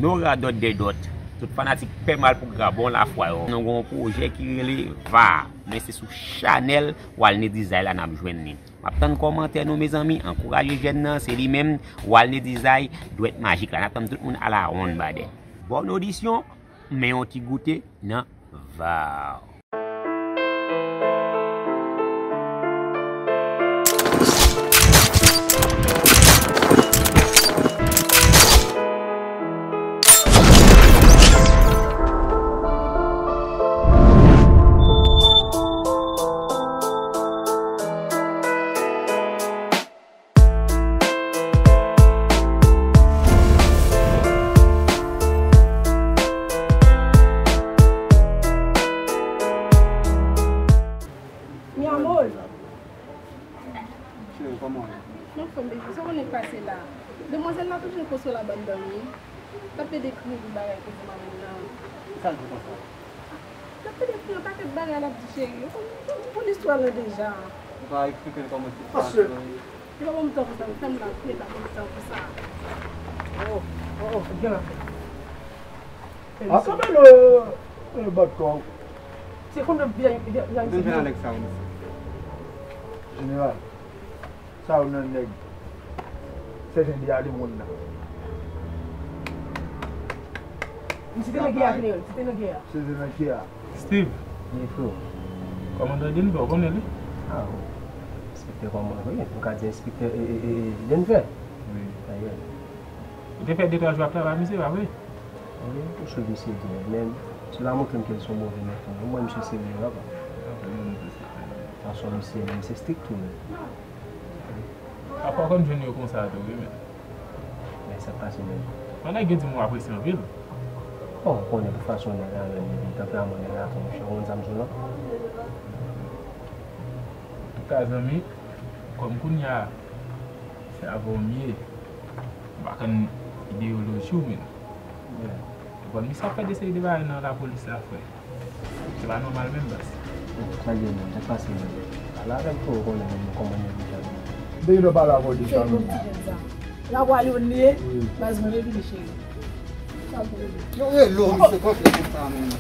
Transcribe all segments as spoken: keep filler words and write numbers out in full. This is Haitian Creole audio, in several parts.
No radòt dèdòt. Tout fanatik Pè Mal pou Gra bon lafwa yo. Nou gen yon pwojè ki rele Va. Men se sou chanèl Walney Design la n ap jwenn li. M ap tann kòmantè nou, mezanmi. Ankouraje jèn nan, se li menm, Walney Design, dwèt majik la. N ap tann tout moun alawonn badè. Bòn odisyon, men yon ti goute nan Va. Mi amor. Cheri, kòman w ye? M anfòm, baby. Sa w konnen k pase la? Demwazèl la toujou konsa la ban dòmi. L ap plede kriye pou bagay pou di manman l nan. Sa l di konsa? L ap plede kriye yon pakèt bagay l ap di cheri. Ou konn, ou konn istwa l lan deja. Ou ka eksplike l kòman sitiyasyon ye? Li pa ban m tan pou sa, li fè m la kriye, li pa ban m tan pou sa. Oh, oh, oh, gen la. A kanpe lo, e bat kò. Se konn vye, vye, vye. Vin fè Alex sa, wi, mesye. Jeneral, sa yo nan nèg. Se jan de ale moun nan. Misye te nan gè a, jeneral, misye te nan gè a. Se te nan gè a. Steve. Wi, freo. Kòmandan Denver, ou konnen li? A, wi. Enspektè kòmandan, wi. Nou ka di enspektè, e, e, e, Denver. Wi. Dayè. Ou te fè de twa jou ap travay misye, pa vre? Wi, ou swiv misye byen, men sila montre m ke l se yon move nèg tou. Mwen, misye serye, papa. Fason misye, misye strik tou, men. Pafwa w konn jwenn yo konsa tou, wi, men. Men sa k pase menm? Bon, nèg yo di m ou apresye anpil. Bon, ou konnen pou fason nèg la menm, epi tanperaman nèg la tou, monchè, ou konn sa m di w lan? Antouka, zanmi, kòm kounye a, se avè w m ye, m pa konn ideyoloji w menm. Ou konprann, misye ap fè de seri de bagay nan lapolis la, frè. Se pa nòmal menm, baz. Sa gen menm, sa pase menm. Pale avè m pou w konnen menm kòman nèg yo jan. M te gen dwa pale avè w de sa menm. Cheri, bon ti jèn sa. Lawali w li ye, baz mwen revini cheri. Sa pou revini. Yo rele w, misye kontre konsa menm.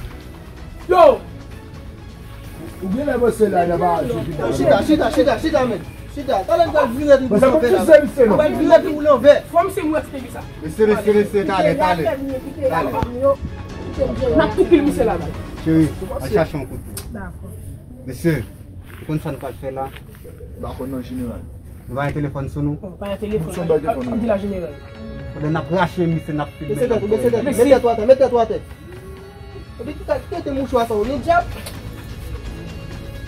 Yo! Ou genlè panse la, y ap al jwe. Chita, chita, chita, chita, men. Chita. Talè m pral vire epi boule anvè la. Mwen pral vire epi boule anvè. Fò misye mwen eksplike sa. Mesye, mesye, mesye, talè, talè. Talè. N ap tou pil misye la, men. Cheri, al chache yon kout men. Dakò. Mesye, ou konn sa n pral fè la? M pa konn non, jeneral. Nou pa gen telefòn sou nou? Bon, pa gen telefòn. Ou di la, jeneral. Pandan n ap rache misye, n ap filme. Bese tèt ou, bese tèt ou, met tèt ou atè, met tèt ou atè. Epi tout a, kite mouchwa sa w, nou dyab.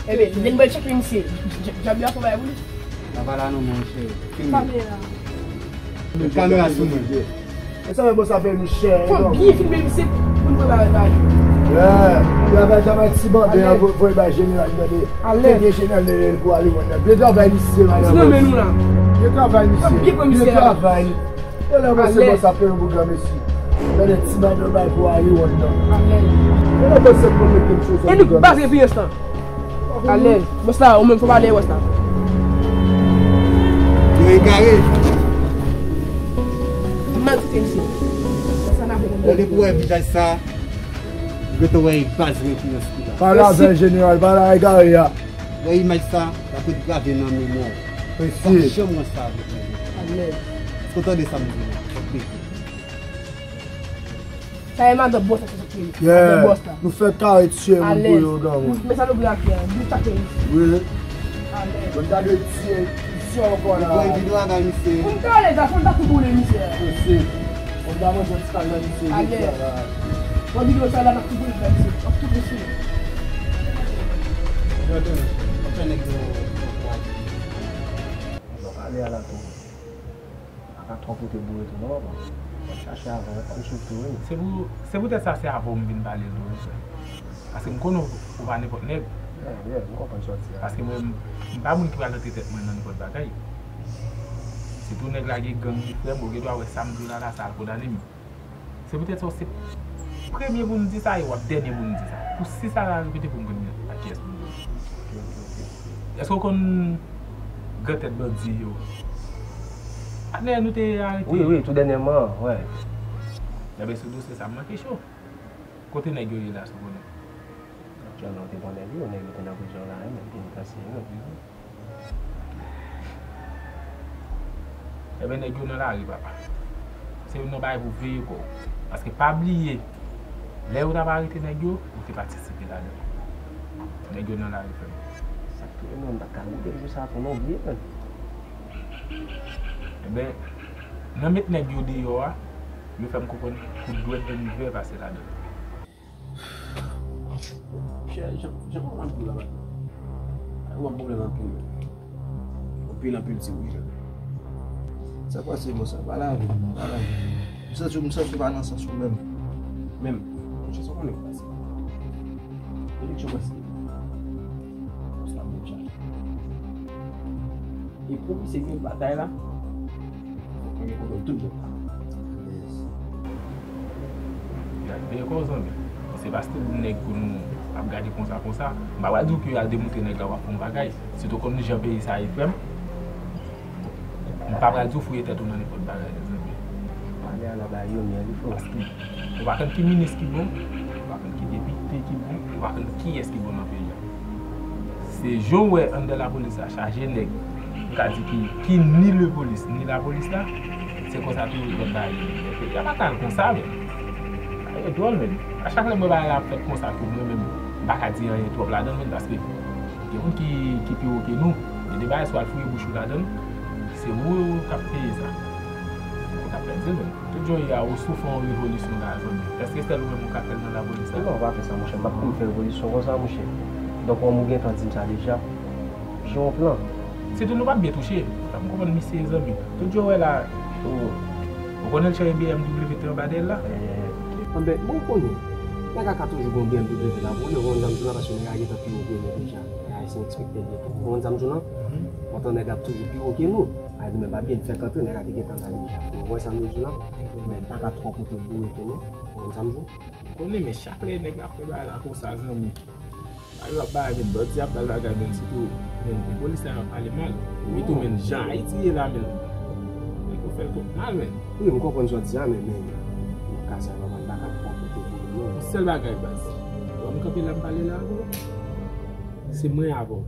Ebyen, lè n pral tcheke misye, dya-, dyab yo ap fè bagay pou li. Sa pa la non, monchè. Filme. Kamera. Kamera sou mwen. E sa fè bon sa fè nou chè. Fò byen filme misye pou n pran bagay pa li. Yeah. Travay, travay ti banden an, voye bay jeneral, tande. Alèz. Tande jeneral, lè l pou ale mwen nan. Byen travay misye, madanm. Byen travay misye. Byen travay. Yo lè mwen se bon sa fè yon boug la, mesye. Gade ti bado bay pou ale wòd nan. Yo lè mwen se bon mete m cho sa. E nou baz epi restan. Alèz. Bòs la, ou menm fò pale wòs la. Yo egare. Maltrete misye. Sa n ap fè. Lè depi w wè vizaj sa, ou gentan wè e baz referans ki la. Pale avè jeneral, pale a egare a. Wè imaj sa, l ap ret grave nan memwa w. Mesye. Fòk janm wè sa avèk mwen. Amèn. Èske w tande sa m di w la? Fòk beke. Sa e madan bòs la, se sa ki. Yeah. Madan bòs la. Nou fè kare tiye moun pou yo, granmoun. Men sa nou vle ak kè a, nou tchake misye. Wi. Amèn. Bon, ta dwe tiye, tiye ankò la. Bon, vide bagay misye. Pou m ta ale, sa, fò m ta tou boule misye. Mesye. Bon, ta manje ti kal nan misye. Amèn. Bon, vide sa la, n ap tou boule misye. N ap tou boule misye. Yo, yo, yo, yo, yo, yo, yo. Donk, ale a la tou. Pa ka twò pote boure tou, non, papa. W ap chache avè, w ap konn sou tou, wi. Se pou, se poutèt sa, se avè w m vin pale l tou, wi, frè. Paske m konnen w, ou pa nenpòt nèg. Yeah, yeah, m konprann sa w di a. Paske mwen, m, m pa moun ki pral rantre tèt mwen nan nenpòt bagay. Sitou nèg la gen gang li, frè m, ou gen dwa wè sa m di w la, la, sa al kondane m. Se poutèt sa w se premye pou m di sa e w ap dènye pou m di sa. Pou si sa la repete pou m konn a kiyès pou m di. Èske w konn Gran Tèt Bandi yo? Patnè nou te arete. Wi, wi, tou dènyèman, wè. Ebyen, sou dosye sa, m manke cho. Kote nèg yo ye la, si w konnen? Aktyèlman, yo te pran nèg yo, nèg yo te nan prizon la, menm penitansye yo nan prizon. Ebyen, nèg yo nan lari, papa. Se youn nan bagay pou veye kò w. Paske pa bliye, lè yo t ap arete nèg yo, ou te patisipe ladan l. Nèg yo nan lari, frè m. Sa k touye mwen, m pa t ka goumen jou sa tou non, bliye, frè m. Ebyen, nan met nèg yo deyò a, yo fè m konprann kout dwèt Jannivè pase ladan l. Chè, jan, jan mwen ap di w la, ou ap pwoblèm anpil. Anpil, anpil, ti wi. Sa k pase, bòs, sa pa lavi, non, pa lavi. M santi, m santi w pa nan sans ou menm. Menm, monchè, sa w konnen k pase? Eleksyon pase. Bòs la, monchè. E pou misye gen batay la, fòk mwen gen kontwòl tout bò. Gade, byen kòz, zanmi. Se pa stil nèg pou nou ap gade konsa, konsa. M pa pral di w ke al demonte nèg la w ap fè yon bagay. Sitou kòm jan peyi sa ye, frè m. M pa pral di w fouye tèt ou nan nenpòt bagay, zanmi. Pale a la ba yo, men li fò. Paske ou pa konn ki minis ki bon, ou pa konn ki depite ki bon, ou pa konn kiyès ki bon nan peyi a. Se jan w wè anndan lapolis la chaje nèg, m ka di ki, ki ni lepolis, ni lapolis la, se konsa tou lòt bagay yo ye. Peyi a pa ka al konsa, men. Bagay yo dwòl, men. A chak lè m wè bagay la ap fèt konsa tou, mwen menm, m pa ka di anyen twòp ladan l, men, paske gen moun ki, ki pi wo ke nou. Gen de bagay, si w al fouye bouch ou ladan l, se ou k ap peye sa. Se ou k ap pèdi l, men. Tout jan w ye a, ou sou fè yon revolisyon la, zanmi. Èske sèl ou menm ou ka fè l nan lapolis la? Non, ou pa fè sa, monchè. M p ap konn fè revolisyon konsa, monchè. Donk, kòm ou gentan di m sa deja, jan w plan. Sitou nou p ap byen touche. Sa m konprann misye, zanmi. Tout jan w wè la, ou, ou konnen l chèche B M W te anba dèyè l la? Anben, bon, ou konnen. Nèg la ka toujou gen yon B M W la pou li, ou konn sa m di w la, paske nèg la gentan pi wo ke nou deja. Nèg ayisyen ekspekte l gentan. Ou konn sa m di w la? Pandan nèg la ap toujou pi wo ke nou. A di, men pa byen fèk antre, nèg la te gentan la deja. Ou konn sa m di w la? Men pa ka twò pote boure ke nou. Ou konn sa m di w? Ou konnen, men chak lè nèg la ap fè bagay la konsa, zanmi. Bagay yo ap bagay, men bandi ap bay bagay, men sitou, men, men polis la yo ap pale mal. Wi tou, men jan Ayiti ye la, men nèg yo fè l twòp mal, men. Wi, m konprann sa w di a, men, men, nan ka sa yo pa, pa ka twò pote boure, non. Yon sèl bagay, baz. Wè m kanpe la, m pale la avè w. Se mwen avè w.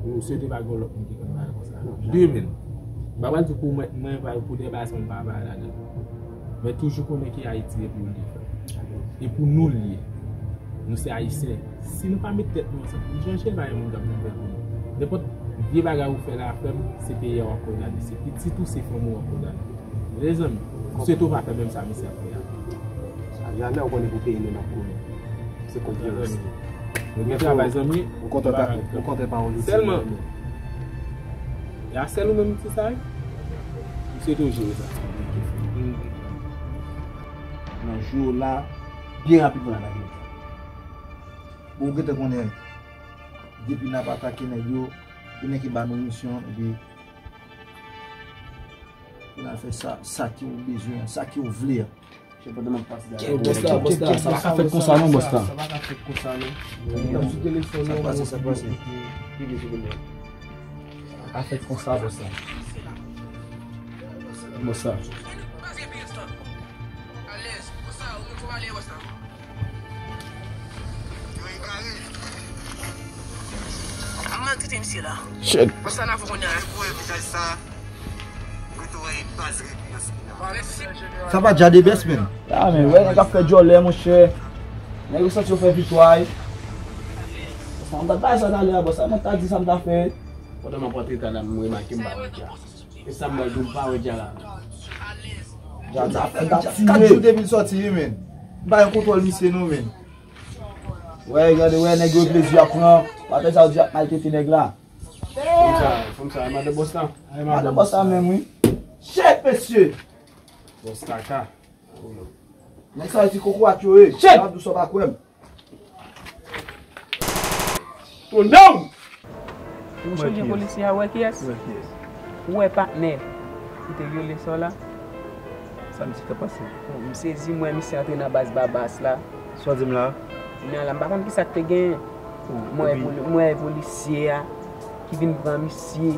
M swete pa gen lòt moun ki konn bagay konsa. De, men. M pa pral di w pou mwen, mwen, pou de bagay sa, m pa pale ladan l. Men toujou konnen ke Ayiti e pou li, frè. E pou nou l ye. Nou se Ayisyen. Si nou pa met tèt nou ansanm pou nou chanje l, pa gen moun k ap vin fè l pou nou. Nenpòt vye bagay ou fè la, frè m, se peyi a w ap kondane. Se pitit ou, se fanmi w w ap kondane. Mezanmi, m swete w pa fè menm sa misye ap fè a. Sa jamè ou konnen pou peyi nou n ap konnen. Se kont vyolans. Nou gen travay, zanmi. Ou kontan ta, ou kontan pawòl ou di. Sèlman, e a sèl ou menm ki sa, wi. M swete w jere sa. Nan jou la, byen rapid pou n atake yo. Bon, ou gentan konnen, depi n ap atake nèg yo, gen nèg ki ba nou misyon, epi pou n al fè sa, sa ke w bezwen an, sa ke w vle an. Bòs la, bòs la, sa pa ka fèt konsa non, bòs la. Sa pa ka fèt konsa non. Sa pase, sa pase. Sa pa ka fèt konsa, bòs la. Bòs la. Shit. Sa pa dja de bès, men. A, men, wè, nèg ap fè djòlè, monchè. Nèg yo santi yo fè viktwa, wi. Sa m ta bay sa talè a, bòs. Sa mwen ta di, sa m ta fè. Pandan m ap antre ta la, m remake m pa wè dja. E sa m wè, m pa wè dja la. Dja, dja, dja, kat jou depi l sòti, wi, men. M pa gen kontwòl misye, non, men. Wè, gade, wè, nèg yo plezi ap pran. Patè sa yo di ap maltrete nèg la. Fanm sa, fanm sa, madan bòs la. Madan bòs la menm, wi. Shit, mesye! Bòs kaka. Nèg sa yo ti kokorat yo ye. Shit! M ap di w sa w pa kwè m. Tonè! Ou chonje polisye a, wè kiyès? Wè kiyès? Ou wè patnè ki te vyole sè w la? Sa misye t ap pase? M sezi, m wè misye antre nan baz Babas la. Sa w di m la? Kounye a la, m pa konn kisa k te genyen. M wè poli-, m wè polisye a ki vin pran misye.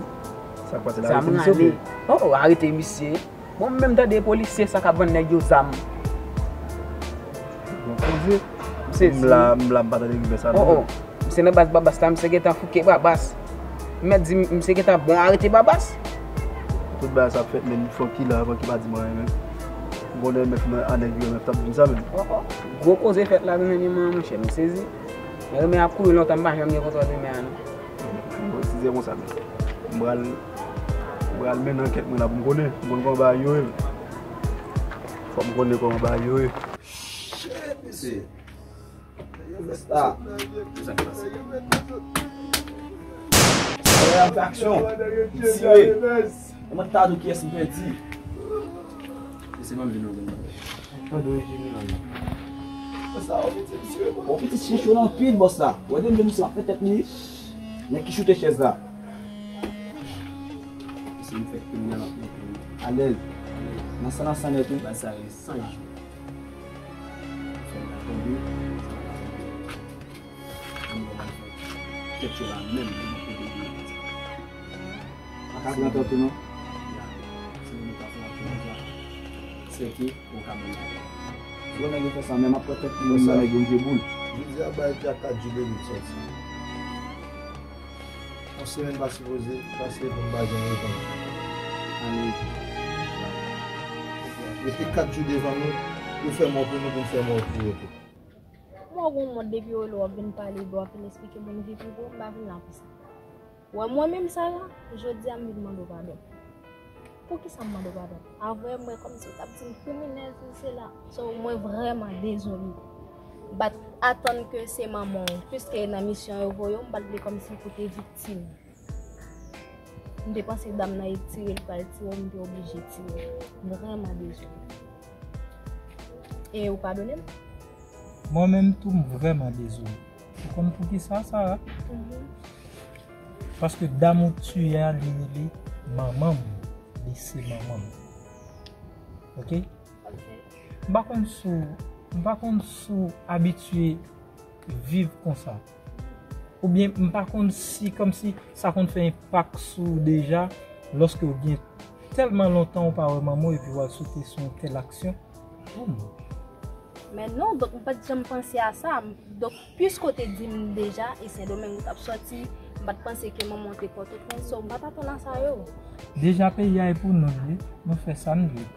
Sa k pase la? Zam rale. Oh, arete misye. Bon, m menm tande polisye sa k ap vann nèg yo zam. Poze. M sezi. M la, m la, m pa tande rimè sa non. Oh, oh. Misye nan baz Babas la, misye gentan fouke Babas. M mèt di, misye gentan bon arete Babas. Tout bagay sa ap fèt, men fòk ki la, fòk ki pa di m anyen, men. M konnen men nan anèk yo, men t ap di m sa, men. Oh, oh. Gwo koze fèt la, men, men, men, monchè, m sezi. Men rimè ap kouri lontan, m pa janm gen kontwòl rimè a, non. Bon, si se konsa, men. M pral, m pral mennen ankèt mwen la pou m konnen. M konn kòman bagay yo ye. Fòk m konnen kòman bagay yo ye. Shit, mesye. Sa. Sa wè ap fè aksyon. Tire. E mwen ta di w kiyès m pèdi. Mesye, ban m vin nan grenn nan. Tande w jimi la. Sa w piti mesye. Bon, piti chen cho nan pil, bòs la. Wè de misye ap fè tèt li. Nèg ki choute chèz la. Mesye, m fè kriminèl ap monte. Alèz. Nan san, nan san nèt wi. Ba sa rele san jou. Fè l pa tonbe, sa pa tonbe. Ann, nou pral fè kèk cho la menm, menm kote li ye. Pa ka pran tan tou non. Ya, si nou ta fè yon cho konsa, sèke ou ka ban m. Si yon nèg yo fè sa, menm ap pran tèt li, menm nèg yo vye boul. Jodi a bay Dja kat jou de li sòti. Yon semèn pa sipoze pase pou m pa jwenn reponn. Ann. Rete kat jou devan nou, yo fè mò pou nou, pou n fè mò pou yo tou. Mwen gon mond depi w rele w ap vin pale, w ap vin esplike moun vi prive w, m pa vin la pou sa. Wè mwen menm sa la, jodi a m vin mande w padon. Poukisa m mande w padon? Avwe m wè kòmsi w t ap di m kriminèl, sesi, sela. So, mwen vrèman dezole. M pa t atann ke se manman w, piske nan misyon yo voye w, m pa t vle kòmsi pou te viktim. M te panse dam nan e tire l pral tire w, m te oblije tire w. M vrèman dezole. E ou padone m? Mwen menm tou, m vrèman dezole. Ou konn poukisa, Sarah? Mhm. Paske dam ou tiye a, li rele manman m. Li se manman m. Oke? Ok. M pa konn si w, m pa konn si w abitye viv konsa. Oubyen m pa konn si, kòmsi sa konn fè enpak sou w deja, lòske w gen tèlman lontan ou pa wè manman w epi w al sote sou yon tèl aksyon. Manman. Men non, donk m pa t janm panse a sa. Donk, piske w te di m deja, e Sendomeng ou t ap sòti, m pa t panse ke manman w te Pòtoprens, so m pa t atann a sa yo. Deja peyi a e pou nou l ye, nou fè sa n vle.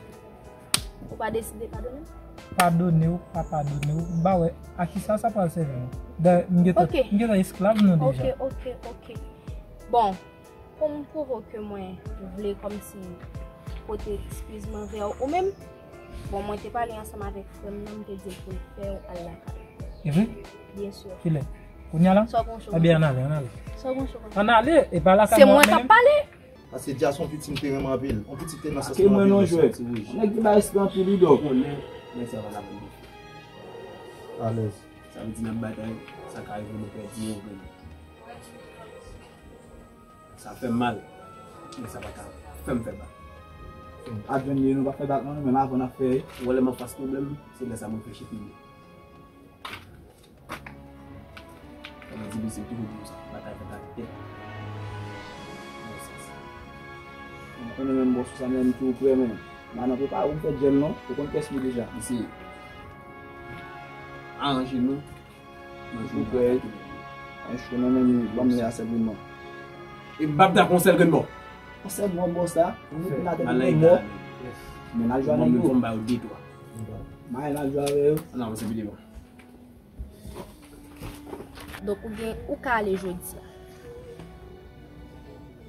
Ou pa deside padone m? Padone w, pa padone w, m pa wè a kisa sa pral sèvi nou. Dayè, m gentan, ok, m gentan esklav nou deja. Ok, ok, ok. Bon, pou m pwouve w ke mwen vle kòmsi pote eskiz mwen vè w, ou menm, bon, mwen te pale ansanm avèk frè m nan, m te di l pou l fè w al lakay. E vre? Byen si. Kilè? Kounye a la? Sa w gen cho konsa? Ebyen, ann ale, ann ale. Sa w gen cho konsa? Ann ale, e pa lakay mwen menm. Se mwen k ap pale. Paske Dja se yon pitit m te renmen anpil. Yon pitit te nan sans mwen anpil. Ake mwen non jwèt. Nèg ki bay respè anpil wi dòk. Konnen nèg sa pa la pou li. Alèz. Sa vle di n ap batay, sa ka rive nou pèdi yo vre. Sa fè m mal, men sa pa ka fè m fè bak. Advenn li nou pa fè bak non, nou menm avan n ap fè. Ou wè lè m anfas pwoblèm, se lè sa mwen fè chifini. Kòman di misye toujou di w sa, batay fèt ak tèt. Bon sans. Mwen konnen menm bòs ou sa menm tou prè men. Madan prepare w pou fè djèl non, ou konn kès li deja. Mesye, aranje nou. Ou prè. Aranje nou menm, ban m lè a sèlman. E m p ap dakò yon sèl grenn mò. Yon sèl mò bòs la, nou mete nan tèt nou mò. Men n al jwe avèk yo. Mwen menm fò m ba yo de twa. Mayen n al jwe avèk yo. Ann avanse pi devan. Donk, ou gen, ou ka ale jodi a.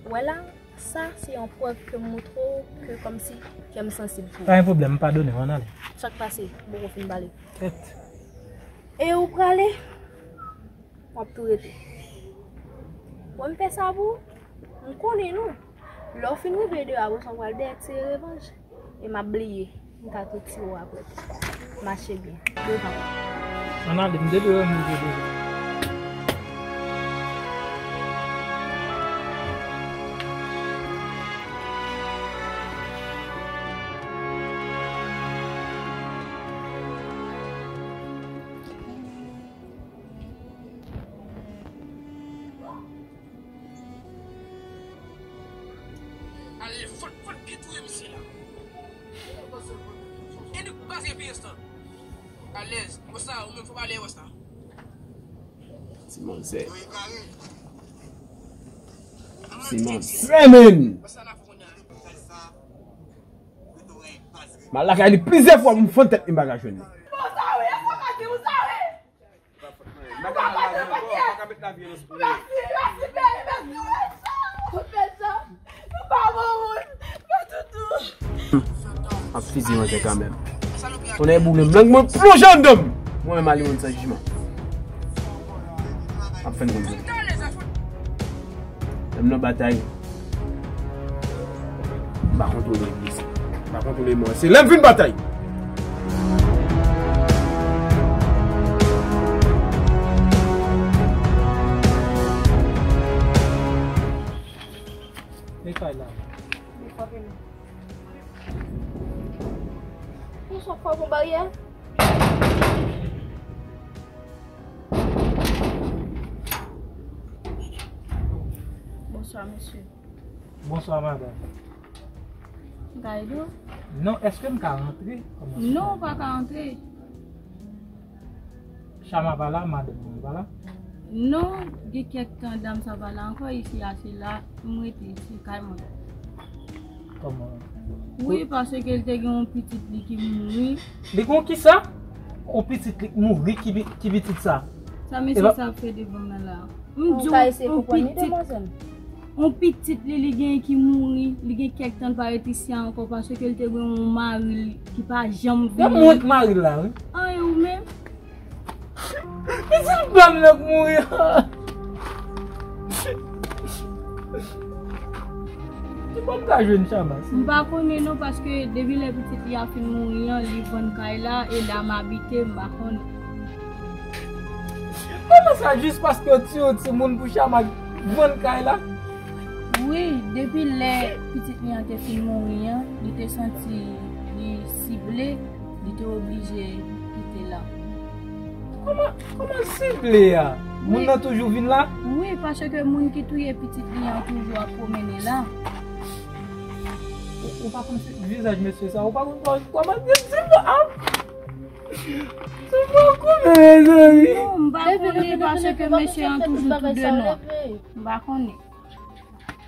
Ou wè la, sa, se yon prèv ke m moutre w ke kòmsi kè m sansib pou ou. Pa gen pwoblèm, m padone w, ann ale. Sa k pase? M poko fin pale. Kèt. E ou prale? W ap tou rete. Wè m fè sa pou ou? M konnen nou. Lè w fin rive deyò a, apre sa w pral dèyè tire revanj. E m ap bliye. M ka tou tire w apre tou. Mache byen. Devan. Ann ale, m te dwe wè m rive devan. Ale, fòt, fòt byen touye misye la. E nou pase pi restan. Alèz. Konsa, ou menm fò pale, wè sa. Ti manzè. Ti manzè, menn. M al lakay li plizyè fwa pou m fann tèt li, m pa ka jwenn li. Ap fiziye manzè kanmenm. Tonnè boule m, lang mwen plonje anndan m. Mwen menm ale moun san jiman. Ap fè n konn sa. Lè m nan batay, m pa kontwole legliz. M pa kontwole mwen. Se lè m vin batay. E kay la. Ou sot fò pou baryè? Bonswa, mesye. Bonswa, madanm. Kay do? Non, èske m ka rantre? Kòman sa? Non, ou pa ka rantre. Chama pa la, madanm mwen pa la? Non, gen kèk tan dam sa pa la ankò, isi a se la, m rete isi, kay mwen. Kòman? Wi, paske l te gen yon pitit li ki mouri. Li gen yon kisa? Yon pitit li k mouri, ki pi-, ki pitit sa? Sa mesye sa ap fè devan m nan la. M di w, yon pitit, yon pitit li, li gen ki mouri, li gen kèk tan l pa ret isi a ankò, paske l te gen yon mari l ki pa janm vini. Yo mwen k mari l la, wi. An, e ou menm? Pitit pa m nan k mouri. Ki bò m ka jwenn Chama? M pa konnen non, paske depi lè pitit li a fin mouri an, li vann kay la, e la m abite, m pa konnen. Kòman sa, jis paske yo tiye yon timoun pou Chama vann kay la? Wi, depi lè pitit li an te fin mouri an, li te santi li sible, li te oblije kite la. Kòman, kòman sible a? Moun nan toujou vin la? Wi, paske moun ki touye pitit li an toujou ap pwomennen la. Ou, ou pa konn vizaj mesye sa, ou pa konn kò-, kòman se sible a? Se pa konn, mezanmi. Non, m pa konnen paske mesye an toujou tou de nwa. M pa konnen.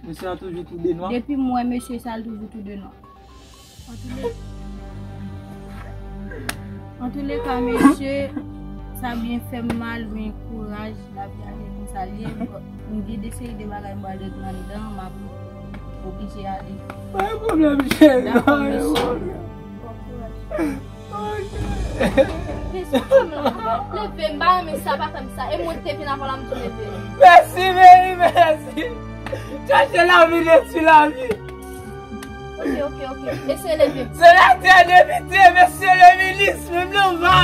Mesye an toujou tou de nwa? Depi m wè mesye sa, l toujou tou de nwa. Antouleka, mesye, sa byen fè m mal, men kouraj, lavi a se konsa l ye. M gen de seri de bagay m pral regle anndan, m ap oblije ale. Pa gen pwoblèm, cheri. Dakò, mesye. Bon kouraj. Mesye, leve, m pa renmen sa, pa fè m sa. E mwen ki te vin avan la, m tou leve. Mèsi, baby, mèsi. Chache lavi, detwi lavi. Ok, ok, ok. Mesye, leve. Senatè, depite, mesye le minis, menm nan va.